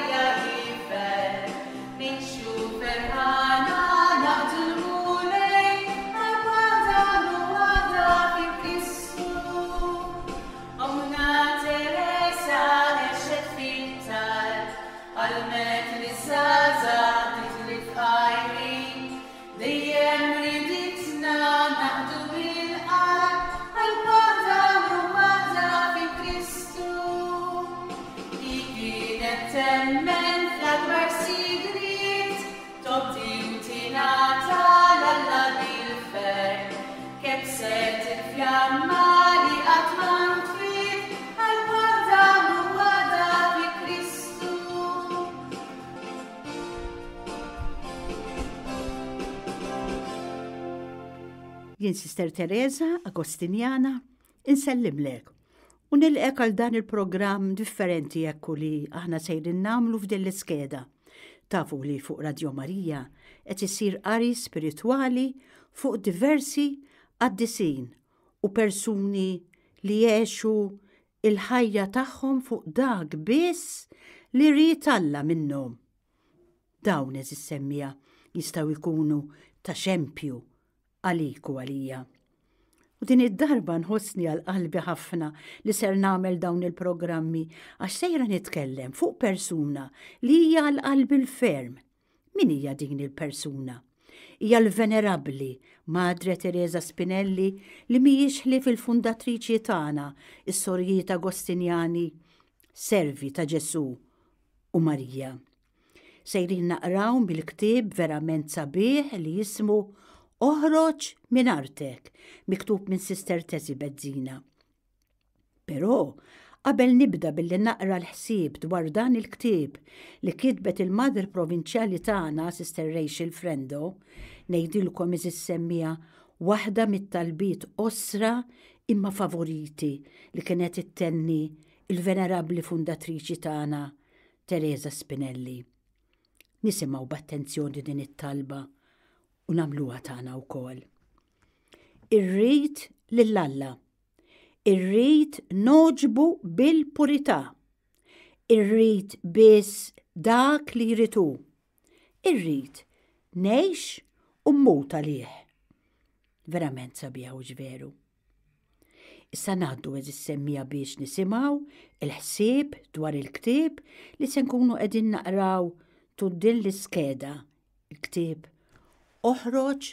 Il-ħajja hi Ngħixu ferħana naqdu l-Mulej Qalb waħda u waħda fi Kristu. Ommna Teresa għexet fit-talb Għallmet liż-żgħażagħ bdiet l-fqajrin Dejjem riditna naqdu bil-qalb Qalb waħda u waħda fi Kristu. Hi kienet temmen fl-akbar sigriet, Tobdi u tingħata 'l Alla bil-ferħ. Kebbset il-fjamma li qatt ma ntfiet, Qalb waħda u waħda fi Kristu. Jien Sister Teresa, Agostinjana, insellimlek u nilqek għal dan il-programm differenti ekku li aħna sejrin nagħmlu f'din l-iskeda. Tafu li fuq Radio Marija qed isir qari spiritwali fuq diversi qaddisin u persuni li għexu il-ħajja tagħhom fuq dak biss li ried Alla minnhom. Dawn għeżież semmiegħa jistgħu jkunu ta' xempju għalik u għalija. U din id-darba nħossni għal qalbi ħafna li ser nagħmel dawn il-programmi għax sejra nitkellem fuq persuna li hija għal qalbi l-ferm. Min hija din il-persuna? Hija l-Venerabbli Madre Teresa Spinelli li mhijiex ħlief il-fundatriċi tagħna, is-Sorijiet Agostinjani, servi ta' Ġesù u Marija. Sejrin naqraw mill-ktieb verament sabiħ li jismu Oħroġ minn artek, miktub minn Sister Tesi Bezzina. Però, qabel nibda billi naqra l-ħsieb dwar dan il-ktieb li kitbet il-Mother Provinċjali tagħna, Sister Rachel Frendo, ngħidilkom iżis semmiha waħda mit-talbiet qosra imma favoriti li kienet ittenni il-Venerabbli Fundatriċi tagħna, Teresa Spinelli. Nisimgħu b'attenzjoni din it-talba u nagħmluha tagħna wkoll. Irrid lil Alla Irrid nogħġbu bil-purità. Irrid biss dak li jrid hu. Irrid ngħix u mmut għalih. Verament sabiħa hux veru? Issa ngħaddu għeżież semmiegħa biex nisimgħu il-ħsieb dwar il-ktieb li se nkunu qegħdin naqraw tul din l-iskeda, il-ktieb Oħroġ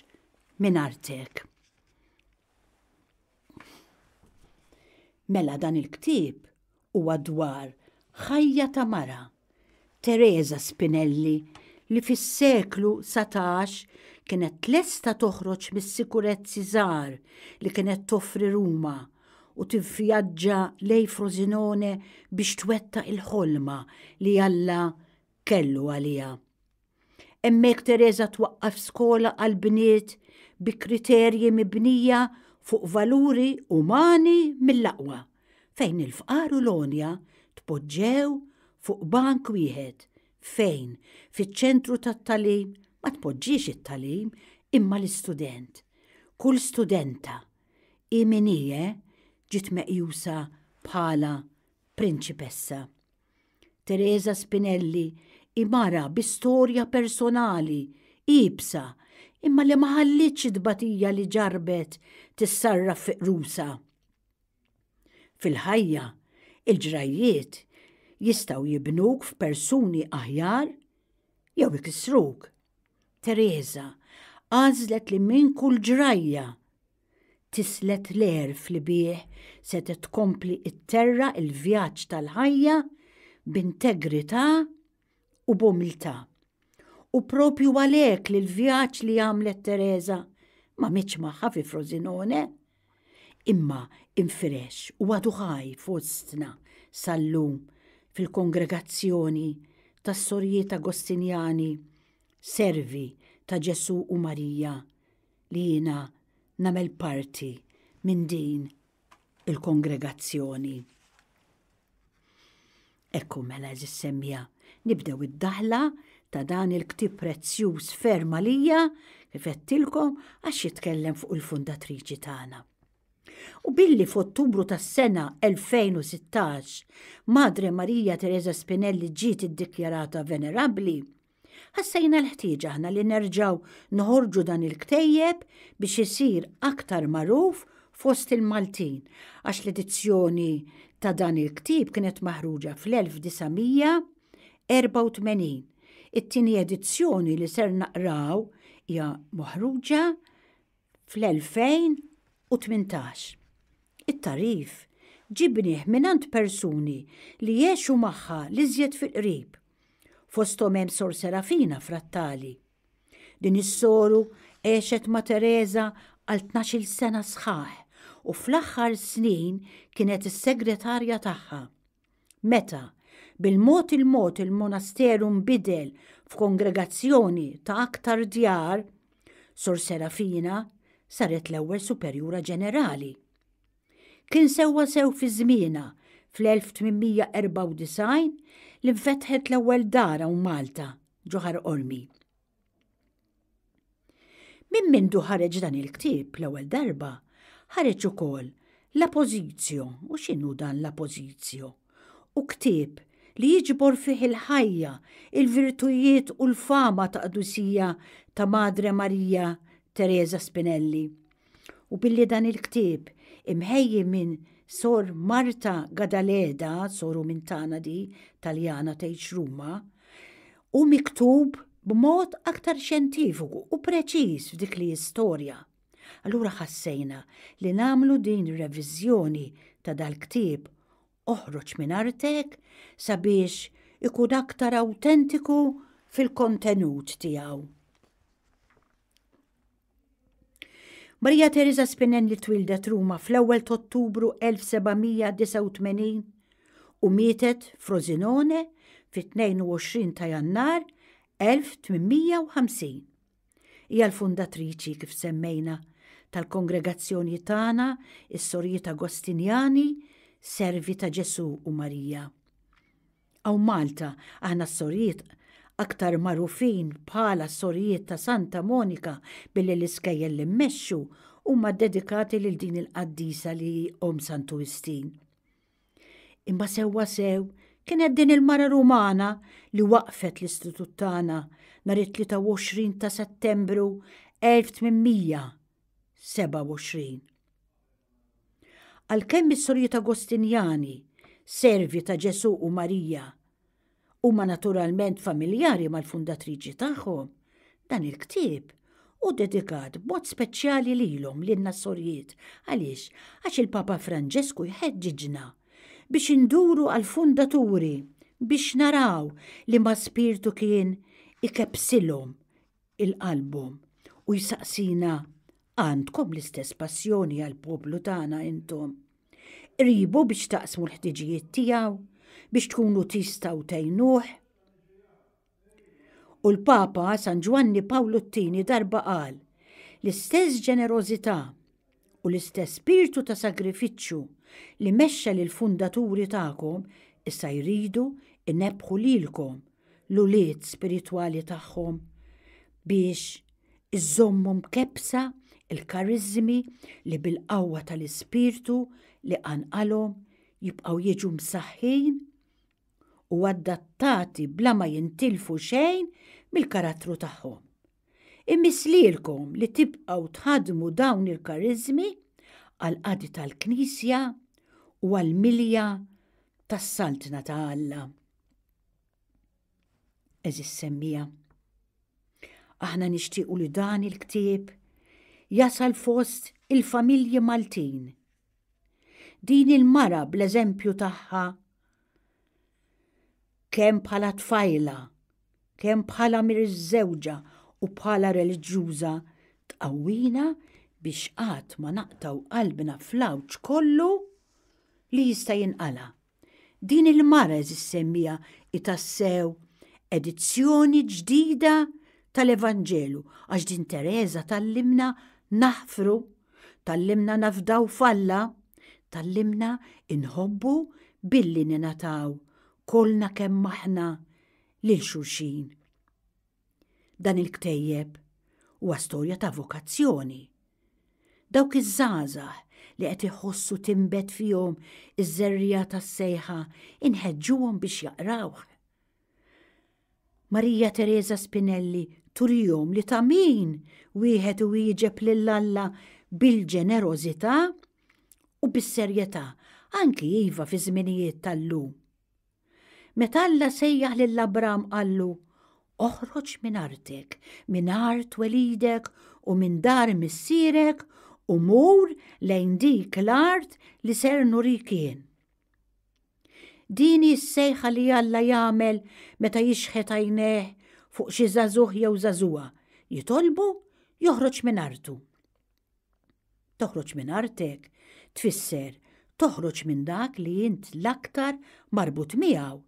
minn artek. Mela dan il-ktieb huwa dwar ħajja ta' mara, Teresa Spinelli, li fis-seklu 19 kienet lesta toħroġ mis-sikurezzi żgħar li kienet toffri Ruma u tivvjaġġa lejn Frosinone biex twettaq il-ħolma li Alla kellu għaliha. Hemmhekk Tereża twaqqaf skola għall-bniet bi kriterji mibnija fuq valuri umani mill-aqwa, fejn il-fqar u l-għonja tpoġġew fuq bank wieħed, fejn fiċ-ċentru tat-tagħlim ma tpoġġiex it-tagħlim imma l-istudent. Kull studenta, hi min hi, eh, ġiet meqjusa bħala prinċipessa. Teresa Spinelli hi mara bi storja personali iebsa imma li ma ħallietx it-tbatija li ġarrbet tissarraf fi qrusa. Fil-ħajja, il-ġrajjiet jistgħu jibnuk f'persuni aħjar jew ikissruk. Teresa għażlet li minn kull ġrajja Tislet l-għerf li bih setgħet tkompli tterraq il-vjaġġ tal-ħajja b'integrità u b'umiltà. U proprju għalhekk li l-vjaġġ li għamlet Tereża ma mietx magħha fi Frosinone, imma infirex u għadu ħaj fostna sal-lum fil-kongregazzjoni tas-Sorijiet Agostinjani, servi ta' Ġesù u Marija li jiena nagħmel parti minn din il-kongregazzjoni. Ekku mela eżis semmija, nibdew id-daħla ta' dan il-ktieb prezzjuż ferm għalija, kif għedtilkom, għax jitkellem fuq il-fundatriċi tagħna. U billi f'Ottubru tas-sena 2016 Madre Maria Teresa Spinelli ġiet iddikjarata Venerabbli, ħassejna l-ħtieġa aħna li nerġgħu noħorġu dan il-ktejjeb biex isir aktar magħruf fost il-Maltin, għax l-edizzjoni ta' dan il-ktieb kienet maħruġa fl-1984. It-tieni edizzjoni li ser naqraw hija maħruġa fl-2018. It-tagħrif ġibnieh mingħand persuni li għexu magħha l-iżjed fil-qrib. Fosthom hemm Sor Serafina Frattali. Din is-soru għexet ma' Tereża għal tnax-il sena sħaħ u fl-aħħar snin kienet is-segretarja tagħha. Meta, bil-mod il-mod il-monasteru nbidel f'kongregazzjoni ta' aktar djar, Sor Serafina saret l-ewwel superjura ġenerali. Kien sewwasew fi żmienha, fl-1894, li nfetħet l-ewwel dar hawn Malta, ġo Ħar Qormi. Minn mindu ħareġ dan il-ktieb l-ewwel darba, ħareġ ukoll La Positio, u x'inhu dan La Positio? U ktieb li jiġbor fih il-ħajja, il-virtujiet u l-fama ta' qdusija ta' Madre Maria Teresa Spinelli. U billi dan il-ktieb imħejji minn Sor Marta Gadaleda, soru minn tagħna di, Taljana tgħix Ruma, hu miktub b'mod aktar xjentifiku u preċiż f'dik li hi storja. Allura ħassejna li nagħmlu din ir-reviżjoni ta' dal-ktieb Oħroġ minn artek sabiex ikun aktar awtentiku fil-kontenut tiegħu. Maria Teresa Spinelli twieldet Ruma fl-ewwel t'Ottubru 1789 u mietet Frosinone fit-22 ta' Jannar 1850. Hija l-fundatriċi, kif semmejna, tal-kongregazzjoni tagħna, is-Sorijiet Agostinjani, Servi ta' Ġesù u Marija. Hawn Malta, aħna s-sorijiet aktar magħrufin bħala s-sorijiet ta' Santa Monika billi l-iskejjel li mmexxu huma ddedikati lil din il-qaddisa li hi omm Santu Wistin. Imma sewwa sew kienet din il-mara Rumana li waqqfet l-istitut tagħna nhar it-23 ta' Settembru 1827. Għalkemm is-Sorijiet Agostinjani, servi ta' Ġesù u Marija, huma naturalment familjari mal-fundatriċi tagħhom, dan il-ktieb hu dedikat b'mod speċjali lilhom, lilna s-sorijiet. Għaliex? Għax il-Papa Franġesku jħeġġiġna biex induru għall-fundaturi biex naraw liema spirtu kien ikebbsilhom il-qalbhom u jsaqsina Għandkom l-istess passjoni għall-poplu tagħna intom? Qribu biex taqsmu l-ħtiġijiet tiegħu, biex tkunu tistgħu tgħinuh? U l-Papa San Ġwanni Pawlu t-Tieni darba qal, L-istess ġenerożità u l-istess spirtu ta' sagrifiċċju li mexxa lill-fundaturi tagħkom issa jridu jnebbħu lilkom, l-ulied spiritwali tagħhom, biex iżommu mkebbsa l-kariżmi li bil-qawwa tal-Ispirtu li qanqalhom jibqgħu jiġu msaħħin u adattati bla ma jintilfu xejn mill-karattru tagħhom. Imiss lilkom li tibqgħu tħaddmu dawn il-kariżmi għall-qadi tal-Knisja u għall-milja tas-Saltna ta' Alla. Għeżież semmiegħa, aħna nixtiequ li dan il-ktieb jasal fost il-familji Maltin. Din il-mara bl-eżempju tagħha kemm bħala tfajla, kemm bħala mirżewġa u bħala reliġjuża tqawwina biex qatt ma naqtgħu qalbna fl-għawġ kollu li jista' jinqala'. Din il-mara għeżież semmiegħa hi tassew edizzjoni ġdida tal-Evanġelu għax din Tereża tgħallimna naħfru, tgħallimna nafdaw f'Alla, tgħallimna inħobbu billi ningħataw kollna kemm aħna lil xulxin. Dan il-ktejjeb huwa storja ta' vokazzjoni. Dawk iż-żgħażagħ li qed iħossu tinbet fihom iż-żerriegħa tas-sejħa inħeġġuhom biex jaqrawh. Marija Teresa Spinelli turihom li ta' min wieħed iwieġeb lil Alla bil-ġenerożità u bis-serjetà, anki iva fi żminijiet tal-lum. Meta Alla sejjaħ lil Abram qallu, Oħroġ minn artek, minn art twelidek u minn dar missierek u mur lejn dik l-art li ser nurik jien. Din hi s-sejħa li Alla jagħmel meta jixħet għajnejh fuq xi żagħżugħ jew żagħżugħa, jitolbu joħroġ minn artu. Toħroġ minn artek tfisser toħroġ minn dak li int l-aktar marbut miegħu,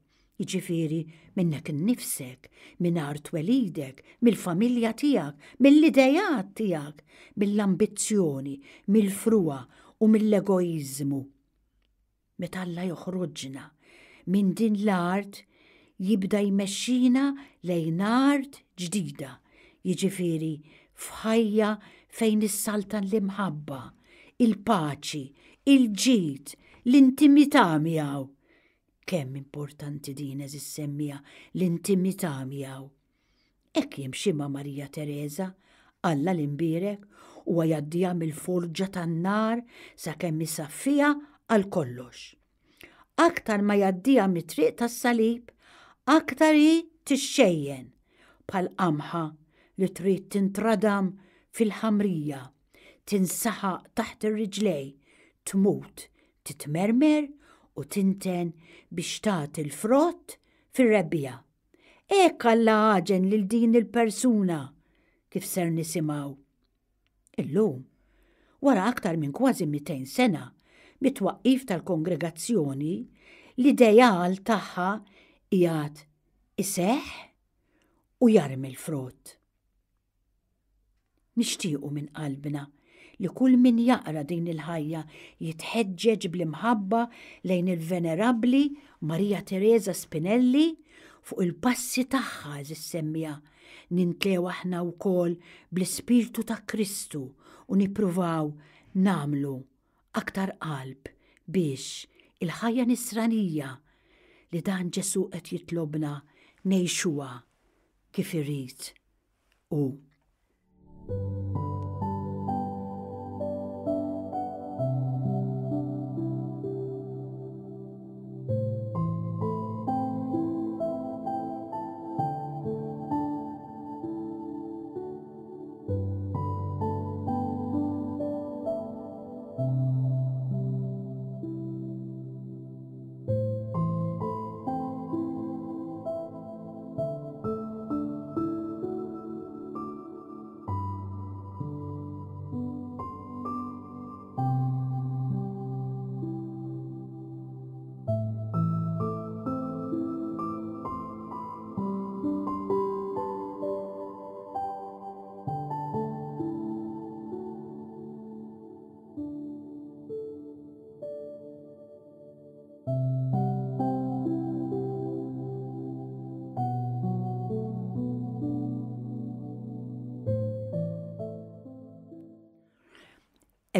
jiġifieri minnek innifsek, minn art twelidek, mill-familja tiegħek, mill-ideat tiegħek, mill-ambizzjoni, mill-frugħa u mill-egoiżmu. Meta Alla joħroġna minn din l-art jibda jmexxina lejn art ġdida, jiġifieri f'ħajja fejn issaltan l-imħabba, il-paċi, il-ġid, l-intimità miegħu. Kemm importanti din għeżież semmiegħa, l-intimità miegħu. Hekk jimxi ma' Marija Tereża, Alla l-Imbierek, huwa jgħaddiha mill-forġa tan-nar sakemm isaffiha għal kollox. Aktar ma jgħaddiha mit-triq tas-salib, aktar hi tixxejjen, bħal qamħa li trid tintradam fil-ħamrija, tinsaħaq taħt ir-riġlej, tmut, titmermer u tinten biex tagħti l-frott fir-rebbiegħa. Hekk Alla għaġen lil din il-persuna, kif ser nisimgħu. Illum, wara aktar minn kważi 200 sena mit-twaqqif tal-kongregazzjoni, l-ideal tagħha qiegħed iseħħ u jarmi l-frott. Nixtiequ minn qalbna li kull min jaqra din il-ħajja jitħeġġeġ bl-imħabba lejn il-Venerabbli Maria Teresa Spinelli fuq il-passi tagħha għeżież semmiegħa, nintlew aħna wkoll bl-ispirtu ta' Kristu u nippruvaw nagħmlu aktar qalb biex il-ħajja nisranija li dan Ġesù qed jitlobna ngħixuha kif irid hu.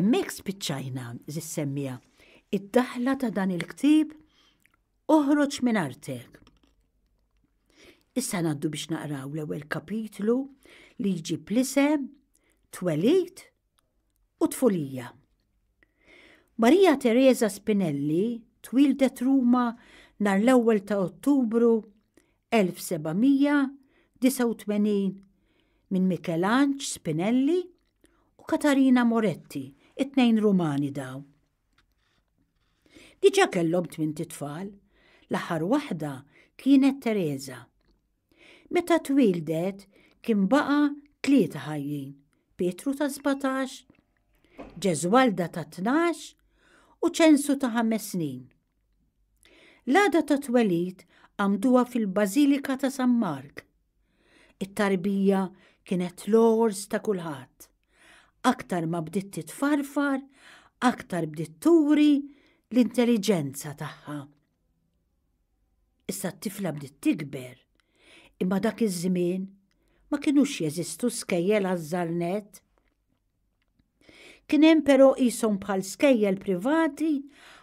Hemmhekk spiċċajna, żissemmija, id-daħla ta' dan il-ktieb Oħroġ minn artek. Issa ngħaddu biex naqraw l-ewwel kapitlu li jġib l-isem Twelid u tfulija. Maria Teresa Spinelli twieldet Ruma nhar l-ewwel ta' Ottubru 1789 minn Mikelanġ Spinelli u Katarina Moretti, it-tnejn Rumani dawn. Diġà kellhom tmint itfal, l-aħħar waħda kienet Teresa. Meta twieldet kien baqa' tlieta ħajjin, Pietru ta' 17, Ġeżwalda ta' 12 u Ċensu ta' ħames snin. L-għada tat-twelid għammduha fil-Bażilika ta' San Mark. It-tarbija kienet l-għors ta' kulħadd. Aktar ma bdiet titfarfar, aktar bdiet turi l-intelliġenza tagħha. Issa t-tifla bdiet tikber, imma dak iż-żmien ma kinux jeżistu skejjel għaż-żgħar nett. Kien hemm però qishom bħal skejjel privati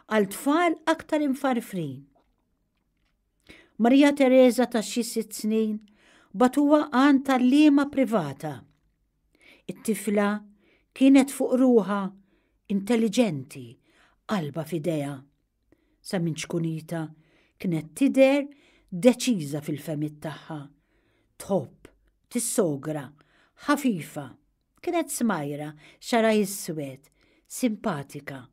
għal tfal aktar imfarfrin. Maria Teresa ta' xi sitt snin bagħtuha għand għalliema privata. It-tifla kienet fuq ruħha intelliġenti, qalbha f'idejha. Sa minn ċkunitha kienet tidher deċiża fil-fehmiet tagħha. Tħobb, tissogra, ħafifa. Kienet smajra, xagħarha iswed, simpatika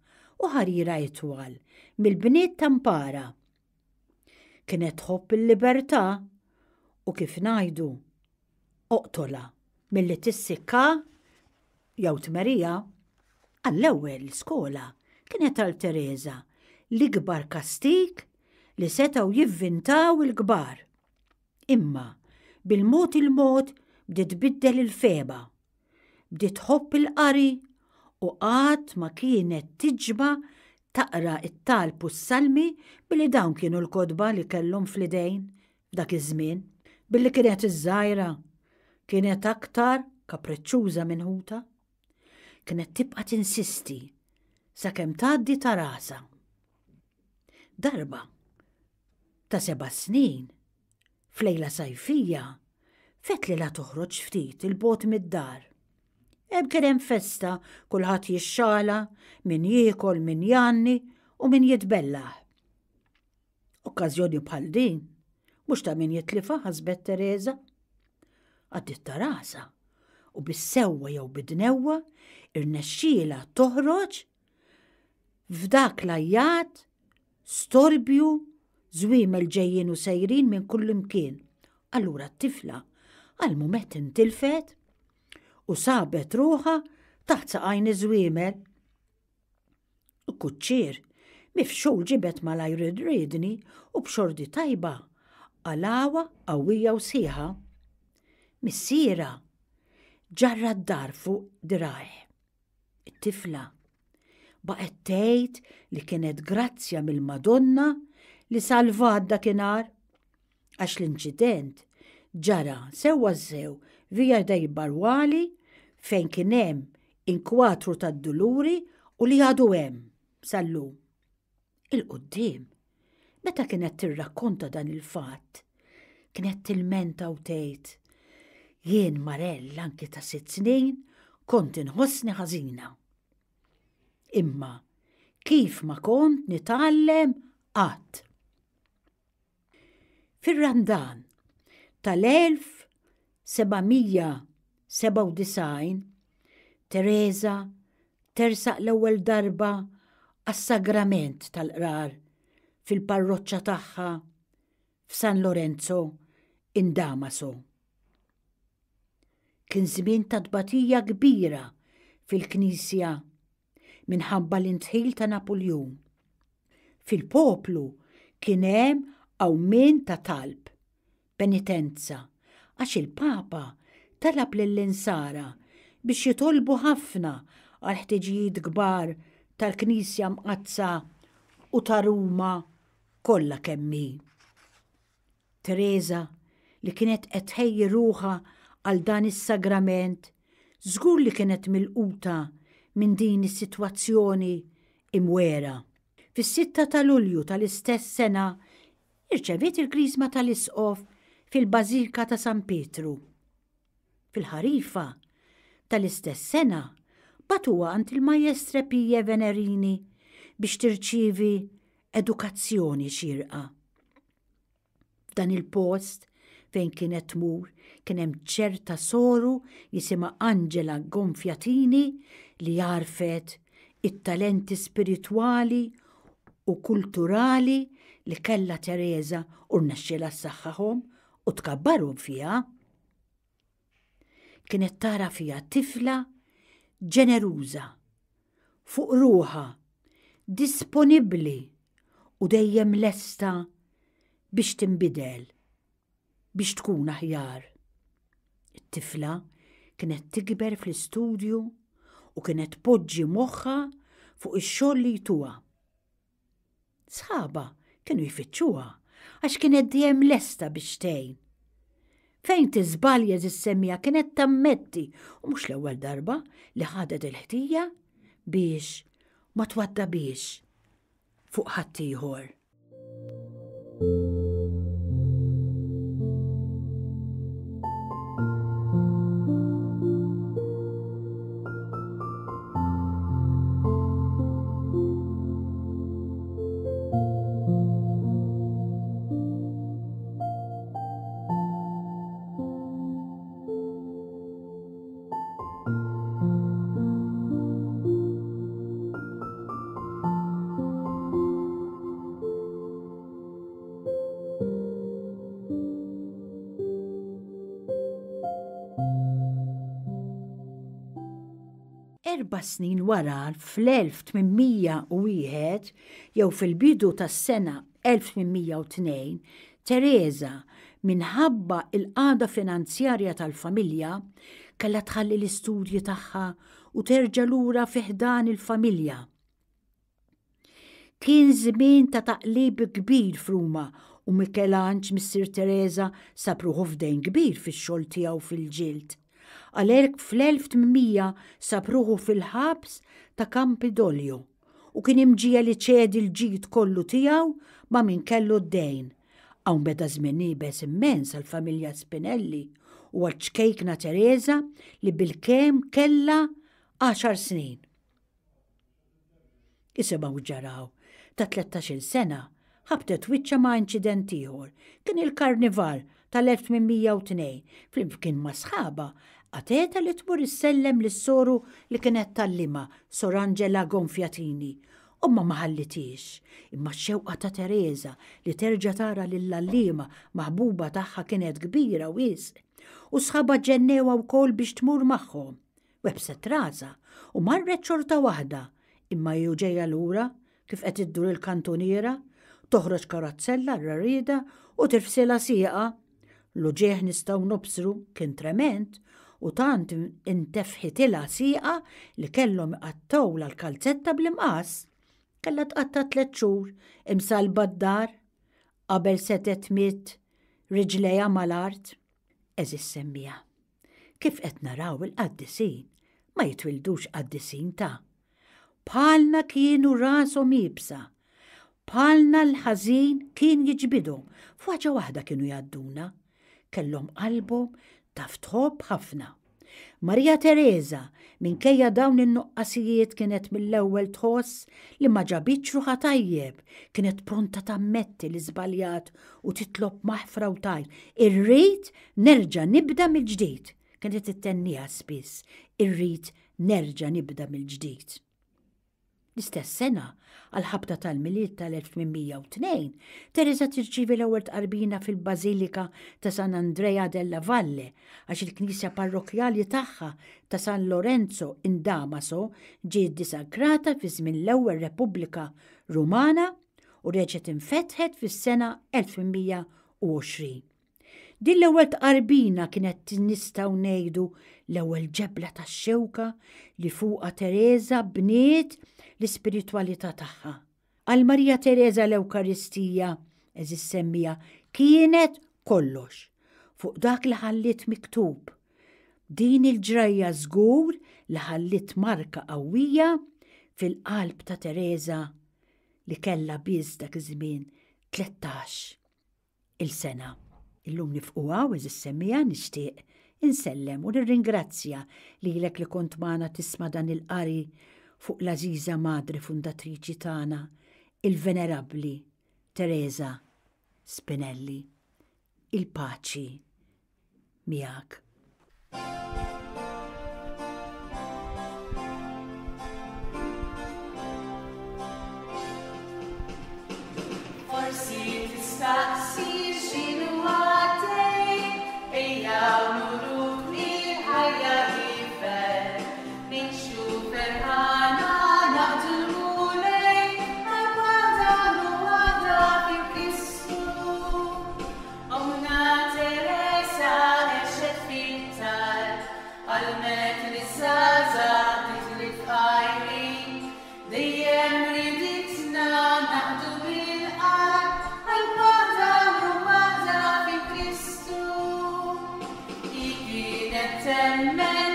u ħarira itwal mill-bniet ta' mpara. Kienet tħobb il-libertà u kif ngħidu, oqtolha milli tissikka jew tmeriha. Għall-ewwel l-iskola kienet għal Tereża l-ikbar kastig li setgħu jivvintaw il-kbar. Imma bil-mod il-mod bdiet tbiddel il-fehma. Bdiet tħobb il-qari u qatt ma kienet tiġma' taqra t-talb u s-salmi billi dawn kienu l-kotba li kellhom fl-idejn f'dak iż-żmien. Billi kienet iż-żgħira, kienet aktar kapreċċuża minn ħutha. Kienet tibqa' tinsisti sakemm tgħaddi ta' rasha. Darba, ta' seba' snin, f'lejla sajfija, fettlilha toħroġ ftit 'il bogħod mid-dar. Hemm kien hemm festa, kulħadd jixxala, min jiekol, min jgħanni u min jitbellaħ. Okkażjoni bħal din mhux ta' min jitlifha ħasbet Tereża. Għaddiet ta' rasha u bis-sewwa jew bid-dnewwa irnexxielha toħroġ f'dak l-għajjat Storbju, żwiemel ġejjin u sejrin minn kullimkien. Allura t-tifla għal mument intilfet u sabet ruħha taħt saqajn iż-żwiemel. Il-kuċċier mifxul ġibed malajr ir-riedni u b'xorti tajba qalgħuha qawwija u sħiħa. Missierha ġarra d-dar fuq dirgħajh. It-tifla baqgħet tgħid li kienet grazzja mill-Madonna li salvat dakinhar għax l-inċident ġara sewwa sew Via dei Barwali fejn kien hemm inkwatru tad-Duluri u li għadu hemm sal-lum. 'Il quddiem, meta kienet tirrakkonta dan il-fatt, kienet tilmenta u tgħid, Jien Marell anki ta' sitt snin kont inħossni ħażina. Imma kif ma kont nitgħallem qatt. Fir-Randan tal-1797, Tereża tersaq l-ewwel darba għas-sagrament tal-qrar fil-parroċċa tagħha f'San Lorenzo in Damaso. Kien żmien ta' tbatija kbira fil-Knisja minħabba l-indħil ta' Napuljun. Fil-poplu kien hemm qawmien ta' talb, penitenza, għax il-Papa talab lill-Insara biex jitolbu ħafna għall-ħtiġijiet kbar tal-Knisja Mqaddsa u ta' Ruma kollha kemm hi. Tereża, li kienet qed tħejji ruħha għal dan is-sagrament, żgur li kienet milquta minn din is-sitwazzjoni imwiegħra. Fis-sitta ta' Lulju tal-istess sena irċeviet il-Griżma tal-Isqof fil-Bażilka ta' San Pietru. Fil-ħarifa tal-istess sena bagħtuha għand il-Majestre Pie Venerini biex tirċievi edukazzjoni xierqa. F'dan il-post fejn kienet tmur kien hemm ċerta soru jisimha Angela Gonfiatini li għarfet it-talenti spiritwali u kulturali li kellha Tereża u rnexxielha ssaħħaħhom u tkabbarhom fiha. Kienet tara fiha tifla ġeneruża, fuq ruħha, disponibbli u dejjem lesta biex tinbidel, biex tkun aħjar. It-tifla kienet tikber fl-istudju u kienet tpoġġi moħħha fuq ix-xogħol li jtuha. Sħabha kienu jfittxuha għax kienet dejjem lesta biex tgħin. Fejn tiżbalja tissemmiha kienet tammetti u mhux l-ewwel darba li ħadet il-ħtija. biex ma twaddabhiex fuq ħaddieħor. Erba' snin wara, fl-1801, jew fil-bidu tas-sena 1802, Tereża, minħabba l-qagħda finanzjarja tal-familja, kellha tħalli l-istudji tagħha u terġa' lura fi ħdan il-familja. Kien żmien ta' taqlib kbir f'Ruma u Mikelanġ, missier Tereża, sab ruħu f'dejn kbir fix-xogħol tiegħu fil-ġild. Għalhekk fl-1800 sab ruħu fil-ħabs ta' Campidoglio u kien imġiegħel iċedi l-ġid kollu tiegħu ma' min kellu d-dejn. Hawn beda żmien iebes immens għall-familja Spinelli u għaċ-ċkejkna Tereża li bilkemm kellha għaxar snin. Isimgħu x'ġaraw. Ta' tlettax-il sena, ħabtet wiċċha ma' inċident ieħor. Kien il-Karnival tal-1802. Flimkien ma' sħabha, qatgħetha li tmur issellem lis-soru li kienet tgħallimha, Sor Angela Gonfiatini. Ommha ma ħallithiex. Imma x-xewqa ta' Tereża li terġa' tara lill-għalliema maħbuba tagħha kienet kbira wisq. U sħabha ġennewha wkoll biex tmur magħhom. Webbset rasha u marret xorta waħda, imma hi u ġejja lura, kif qed iddur il-kantuniera, toħroġ karozzella r-rarieda u tirfsilha sieqha. L-uġigħ nistgħu nobsru kien tremend u tant intefħitilha sieqha li kellhom iqattgħulha l-kalzetta bl-imqass. Kellha tqatta' tlett xhur imsallba d-dar qabel setgħet tmidd riġlejha mal-art. Għeżież semmiegħa, kif qed naraw il-qaddisin ma jitwildux qaddisin ta'. Bħalna kienu rashom iebsa. Bħalna l-ħażin kien jiġbidhom. F'ħaġa waħda kienu jgħadduna. Kellhom qalbhom taf tħobb ħafna. Maria Tereża, minkejja dawn in-nuqqasijiet kienet mill-ewwel tħoss li ma ġabitx ruħha tajjeb, kienet pronta tammetti li żbaljat u titlob maħfra u tgħid, Irrid nerġa' nibda mill-ġdid. Kienet ittenniha spiss, Irrid nerġa' nibda mill-ġdid. L-istess sena, għall-ħabta tal-Milied tal-1802, Teresa tirċievi l-ewwel tqarbina fil-Bażilika ta' San Andrea della Valle għax il-knisja parrokkjali tagħha ta' San Lorenzo in Damaso ġiet disagrata fi żmien l-Ewwel Repubblika Rumana u reġgħet infetħet fis-sena 1820. Din l-ewwel tqarbina kienet nistgħu ngħidu l-ewwel ġebla tax-xewka li fuqha Tereża bniet l-ispiritwalità tagħha. Għal Marija Tereża l-Ewkaristija, għeżież semmiegħa, kienet kollox. Fuq dak li ħalliet miktub. Din il-ġrajja żgur li ħalliet marka qawwija fil-qalb ta' Tereża li kellha biss dak iż-żmien 13. Il-sena. Illum nifqu hawn għeżież semmiegħa nixtieq insellem u nirringrazzja lilek li kont magħna tisma' dan il-qari fuq l-għażiża Madre Fundatriċi tagħna, il-Venerabbli Tereża Spinelli. Il-paċi miegħek. Forsi tistaqsi x'inhu għaddej, ejja nuruk li l-ħajja hi ferħ. Ngħixu ferħana naqdu l-Mulej, qalb waħda u waħda fi Kristu. Ommna Teresa għexet fit-talb, għallmet liż-żgħażagħ bdiet lill-fqajrin. Dejjem riditna naqdu bil-qalb, qalb waħda u waħda fi Kristu. Hi kienet temmen.